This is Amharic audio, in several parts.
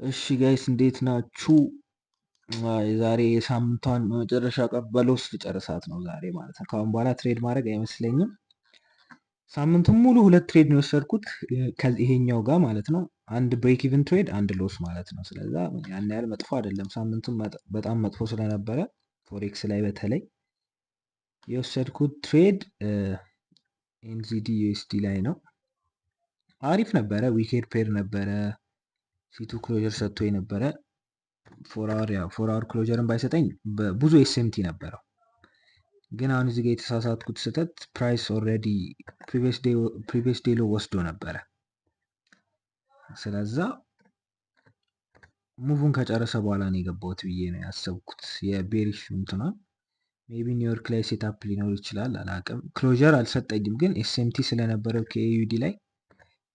እሺ guys፣ እንዴት ናችሁ? የዛሬ የሳምንቷን መጨረሻ ቀን በ loss ልጨርሳት ነው ዛሬ ማለት ነው። ከአሁን በኋላ trade ማድረግ አይመስለኝም። ሳምንቱን ሙሉ ሁለት trade ነው የወሰድኩት ይሄኛው ጋር ማለት ነው። አንድ break even trade፣ አንድ loss ማለት ነው። ስለዛ ያን ያህል መጥፎ አይደለም። ሳምንቱን በጣም መጥፎ ስለነበረ forex ላይ በተለይ የወሰድኩት trade NZD USD ላይ ነው። አሪፍ ነበረ። Wicked pair ነበረ። C2 closure ሰጥቶ የነበረ 4 hour፣ ያው 4 hour closure ን ባይሰጠኝ ብዙ SMT ነበረው። ግን አሁን እዚህ ጋር የተሳሳትኩት ስህተት price already previous day low ወስዶ ነበረ። ስለዛ move ኡን ከጨረሰ በኋላ ነው የገባሁት ብዬ ነው ያሰብኩት። የ bearish እንትኗን maybe ኒውዮርክ ላይ setup ሊኖር ይችላል፣ አላቅም። Closure አልሰጠኝም፣ ግን SMT ስለነበረው ከ AUD ላይ፣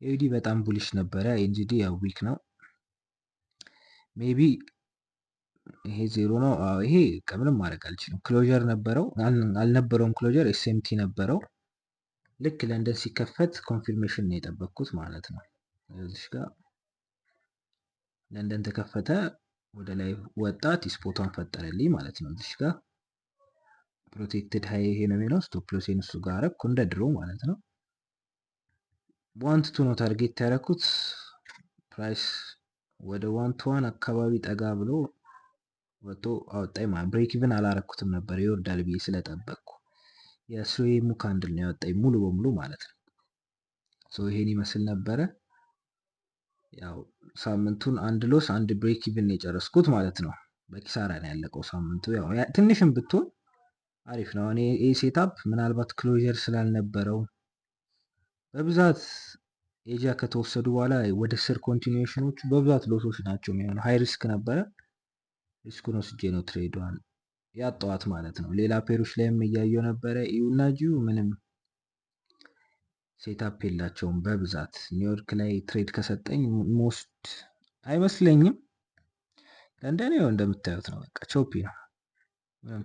AUD በጣም bullish ነበረ። NZD ያው weak ነው። Maybe ይሄ ዜሮ ነው። ይሄ ከምንም ማድረግ አልችልም። Closure ነበረው አልነበረውም፣ closure SMT ነበረው። ልክ ለንደን ሲከፈት confirmation ነው የጠበቅኩት ማለት ነው። እዚህ ጋር ለንደን ተከፈተ፣ ወደ ላይ ወጣ፣ spot ኧን ፈጠረልኝ ማለት ነው። እዚህ ጋር protected high ይሄ ነው የሚለው፣ stop loss ኤን እሱ ጋር አረኩ እንደ ድሮ ማለት ነው። 1 to 2 ነው target ያደረኩት። Price ወደ 1 to 1 አካባቢ ጠጋ ብሎ ወጥቶ አወጣኝ ማለት break even አላረኩትም ነበር ይወርዳል ብዬ ስለጠበቅኩ። የ 3 AM candle ነው ያወጣኝ ሙሉ በሙሉ ማለት ነው። So ይሄን ይመስል ነበረ። ያው ሳምንቱን አንድ loss፣ አንድ break even የጨረስኩት ማለት ነው። በኪሳራ ነው ያለቀው ሳምንቱ። ያው ትንሽም ብትሆን አሪፍ ነው። እኔ ይህ setup ምናልባት closure ስላልነበረው፣ በብዛት ኤጂያ ከተወሰዱ በኋላ ወደ ስር continuation ኖቹ በብዛት loss ኦች ናቸው የሚሆነው። High risk ነበረ። Risk ኡን ወስጄ ነው trade ኧን ያጠዋት ማለት ነው። ሌላ pair ኦች ላይም እያየው ነበረ። EU እና GU ምንም setup የላቸውም በብዛት። ኒውዮርክ ላይ trade ከሰጠኝ most አይመስለኝም። ለንደን ያው እንደምታዩት ነው። በቃ choppy ነው።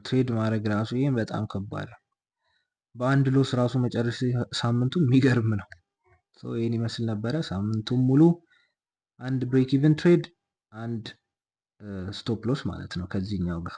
Trade ማድረግ ራሱ ይህም በጣም ከባድ ነው። በአንድ loss ራሱ መጨረስ ሳምንቱ የሚገርም ነው። ይህን ይመስል ነበረ ሳምንቱን ሙሉ፣ አንድ break even trade፣ አንድ stop loss ማለት ነው ከዚህኛው ጋር።